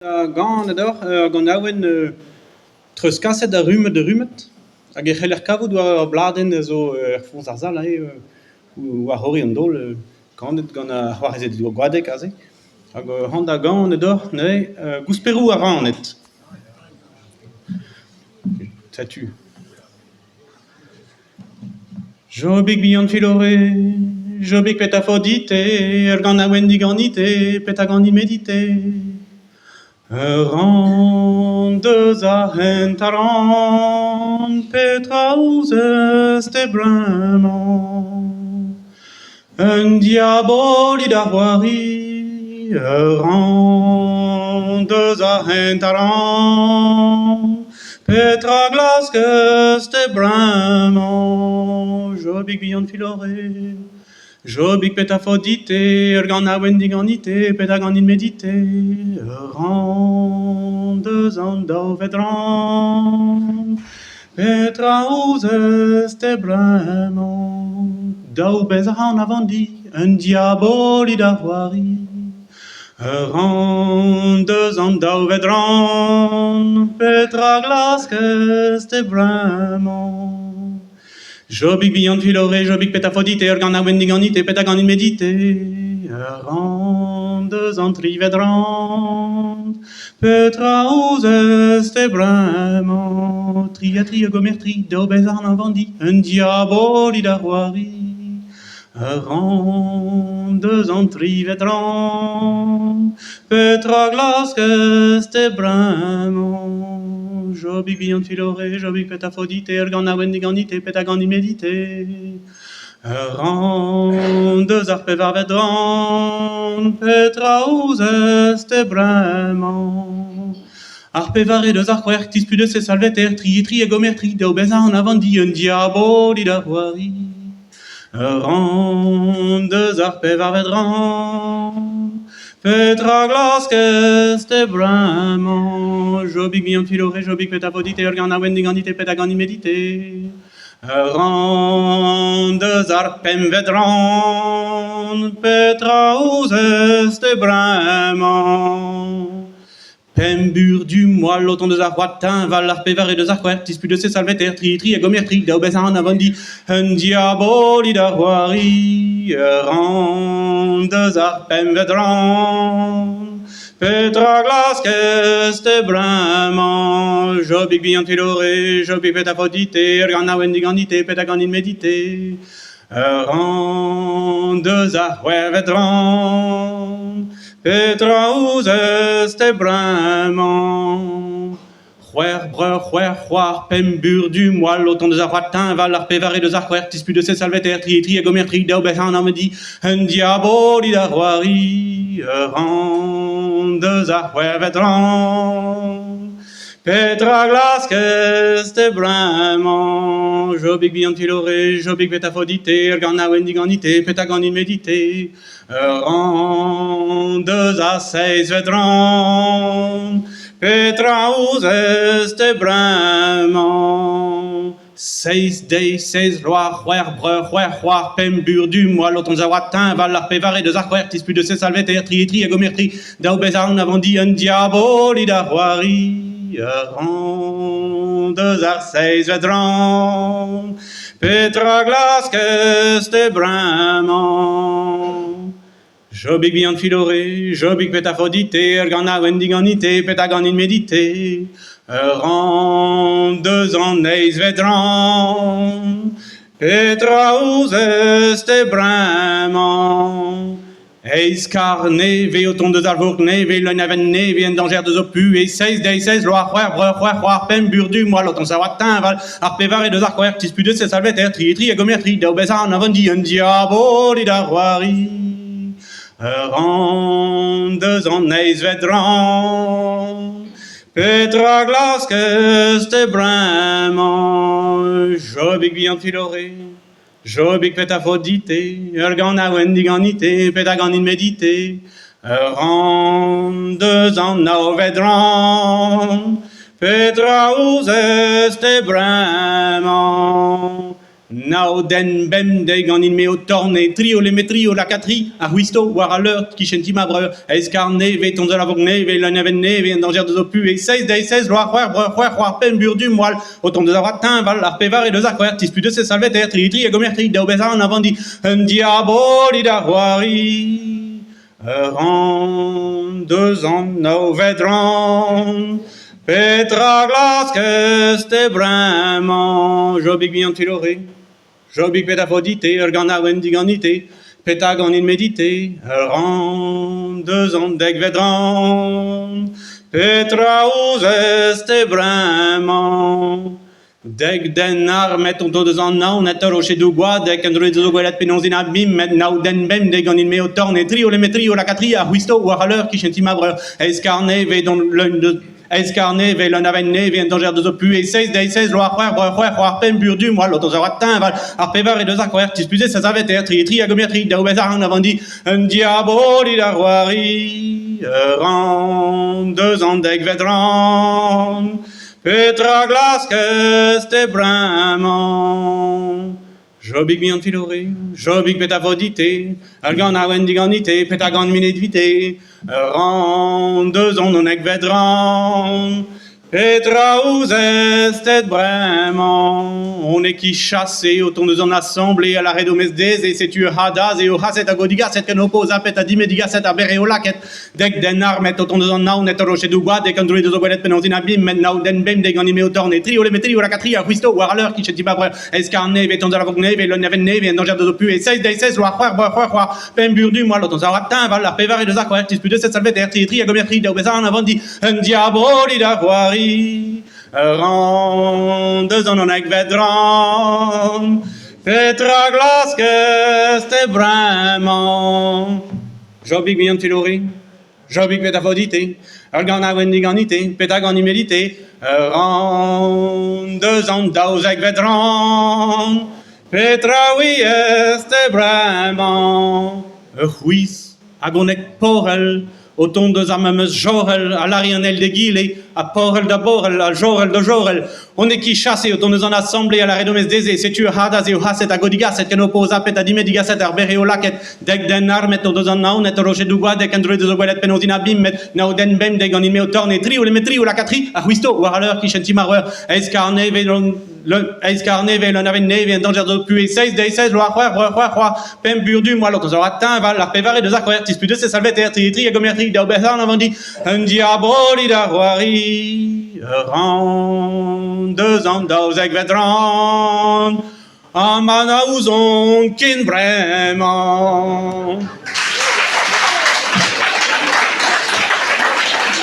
Da ganet deoc'h ur ganaouenn treuzkaset a rummad da rummad hag e c'heller kavout war ur bladenn a zo er foñs ar sal aze war c'horre an daol kanet gant ar c'hoarezed Goadeg aze. Hag c'hoant da ganañ deoc'h neuze Gousperoù ar Raned. Setu. Jobig bihan fillore, Jobig petra 'faot dit-te? Ur ganaouenn diganit-te, petra 'gani-me dit-te? Ur ran deus ar hent a ran, petra 'ouzez-te bremañ? Un diabolig da c'hoari, ur ran deus ar hent a ran. Petra 'glaskez-te bremañ, Jobig bihan fillore? Jobig, petra 'faot dit-te? Ur ganaouenn diganit-te, petra 'ganin-me dit-te? Ur ran deus an daouvet rann. Petra 'ouzez-te bremañ? Daou bezh arc'hant a-vann-di, un diabolig da c'hoari. Ur rann deus an daouvet rann, petra 'glaskez-te bremañ? Jobig bihan fillore, Jobig petra 'faot dit-te? Ur ganaouenn diganit-te, petra 'ganin-me dit-te? Ur rann deus an trivet rann, petra 'ouzez-te bremañ? Tri ha tri a gomer tri, daou bezh àr an avañdi, un diabolig da c'hoari. Ur rann deus an trivet rann, petra 'glaskez-te bremañ? Jobig bihan fillore, Jobig petra 'faot dit-te? Ur ganaouenn diganit-te, petra 'ganin-me dit-te? Ur rann deus ar pevarvet rann, petra 'ouzez-te bremañ? Ar pevare deus ar c'hwec'h, dispudet se salveter, tri tri a gomer tri, daou bezh an avandi, un diabolig da c'hoari. Ur rann deus ar pevarvet rann, petra 'glaskez-te bremañ? Jobig bihan fillore, Jobig petra 'vo dit-te? Ur ganaouenn diganit-te, petra 'ganin-me dit-te? Ur rann deus ar pempvet rann, petra 'ouzez-te bremañ? Pemp bur du moal o tont eus ar c'hoad teñval, ar pevare deus ar c'hwec'h, disput eus e salveter, tri tri a gomer tri, daou bezh an avandi, un diaboli da c'hoari, ur rann deus ar pempvet rann. Petra 'glaskez-te bremañ? Jobig bihan fillore, Jobig petra 'faot dit-te? Ur ganaouenn diganit-te, petra 'ganin-me dit-te? Ur rann deus ar c'hwec'hvet rann, petra 'ouzez-te bremañ? C'hwec'h breur, c'hwec'h c'hoar, pemp burdu, moal o tont eus ar c'hoad teñval, ar pevare deus ar c'hwec'h, disput eus e salveter, tri tri a gomer tri, daou bec'h an amedi, un diaboli da c'hoari, ur rann deus ar c'hwec'hvet rann. Petra 'glaskez-te bremañ? Jobig bihan fillore, Jobig petra 'faot dit-te? Ur ganaouenn diganit-te, petra 'ganin-me dit-te? Ur rann deus ar seizhvet rann, petra 'ouzez-te bremañ? Seizh deiz, seizh vloaz, c'hwec'h breur, c'hwec'h c'hoar, pemp burdu, moal o tont a oad teñval, ar pevare deus ar c'hwec'h, disput eus e salveter, tri tri a gomer tri, daou bezh aon avandi, un diaboli da c'hoari. Ur rann deus ar seizhvet rann, petra 'glaskez-te bremañ? Jobig bihan fillore, Jobig petra 'faot dit-te? Ur ganaouenn diganit-te, petra 'ganin-me dit-te? Ur rann deus an eizhvet rann, petra 'ouzez-te bremañ? Eizh kar nevez o tont deus ar vourc'h nevez, leun a vent nevez, en dañjer deus ho puhez. Seizh deiz, seizh loar, c'hwec'h breur, c'hwec'h c'hoar, pemp burdu, moal o tont saout teñval. Ar pevare deus ar c'hwec'h, disputet se salveter, tri tri a gomer tri, daou bezh an avandi, un diaboli da c'hoari. Ur rann deus an eizhvet rann. Petra 'glaskez-te bremañ, Jobig bihan fillore? Jobig petra 'faot dit-te? Ur ganaouenn diganit-te, petra 'ganin-me dit-te? Ur rann deus an navet rann, petra 'ouzez-te bremañ? Nav den bemdez ganin-me o torn tri o lemetri o lakaat tri a c'hwisto war al leur 'kichen ti ma breur eizh kar nevez tont da lavok nevez leun nevez en dañjer deus ho puhez seizh deiz seizh vloaz c'hwec'h breur c'hwec'h c'hoar pemp burdu moal o tont deus ar wad teñval ar pevare deus ar c'hwec'h tisput deus e salveter tri tri a gomer tri daou bezañ an avandi un diaboli da c'hoari Ur rann deus an navet rann Petra 'glaskez-te bremañ Jobig bihan Tulore Jobig petra 'vo dit-te ur ganaouenn diganit-te Petra ganin-me dit-te Ur rann deus an dekvet rann Petra 'ouzez-te bremañ Dek den armet on deus an Naoned ur rochedoù gwadek en dro zo gwelet penaos int abimet nav den bemdez ganin-me o torn e tri o lemetri o lakaat tri a c'hwisto war al leur kichen ti ma breur eizh kar nevez don leun deus eizh kar nevez leun a vein nevez en dañjer deus ho puhez seizh deiz seizh loar c'hwec'h breur c'hwec'h c'hoar pemp burdu moal o tozer teñval ar pevare deus ar c'hwec'h tispuzet sa savet tri tri hag ober tri daou bez ar avandi un diaboli da c'hoari ur rann deus an dekvet rann Petra 'glaskez-te bremañ? Jobig bihan Filore, Jobig petra 'vo dit-te? Ur ganaouenn diganit-te, petra 'gan-me evit-te? Ur rann deus an unekvet rann. Petra 'ouzez-te bremañ? On eo ket chase o tont eus an asamble a lâret ho mez dezhe setu ur c'had aze o c'haset hag o digaset ken ho po zapet ha dime digaset ar berr eo lakaet. Dek den armet o tont eus an Naoned, rochedoù gwadek, an droed eus o gwelet penaos int abim, met nav den bemdez ganin-me o torn e tri, o lemetri, o lakaat tri a c'hwisto war al leur kichen ti ma breur, eskar nevez, tont da lavok nevez, leun a vent nevez, en dañjer deus ho puhez, seizh deiz, seizh loar, c'hwec'h breur, c'hwec'h c'hoar, pemp burdu, moal o tont war teñval, ar pevare deus ar c'hwec'h, tispudeset, salveter, tri tri hag ober tri, daou bezañ an avandi, un diaboli da c'hoari, ur rann deus an unekvet rann, petra 'glaskez-te bremañ? Jobig bihan Tulori, Jobig petra 'vo dit-te? Ur ganaouenn diganit-te, petra 'ganin-me dit-te? Ur rann deus an daouzekvet rann, petra 'ouiez-te bremañ? Ur c'hwizh hag on porell o tont deus ar memes jorell a lâre an eil d'egile, ha porell da borell, ha jorell da jorell. On eo ket chase o tont eus an asamble a lâre deomp dezhe, setu ur c'hadaz eo c'haset hag o digaset ken ho po zapet ha dimet digaset ar berr eo lakaet. Dek den armet o deus an Naoned, rochedoù gwadek en droed eus o gwelet penaos int abimet, nav den bemdez ganin-me o torn e tri o lemetri o lakaat tri, a c'hwisto war al leur kichen ti ma breur, eizh kar nevez eizh kar nevez, un aven nevez, un dañjer zo puhez, seizh deiz, seizh loar, c'hwec'h breur, c'hwec'h c'hoar, pemp burdu, moal o tozor teñval, ar pevare deus ar c'hwec'h, tispudeus e salveter, tri tri hag omer tri, daou bec'h an avandi, un diaboli da c'hoari, ur rann deus an daouzekvet rann, ha ma na ouzon ken bremañ.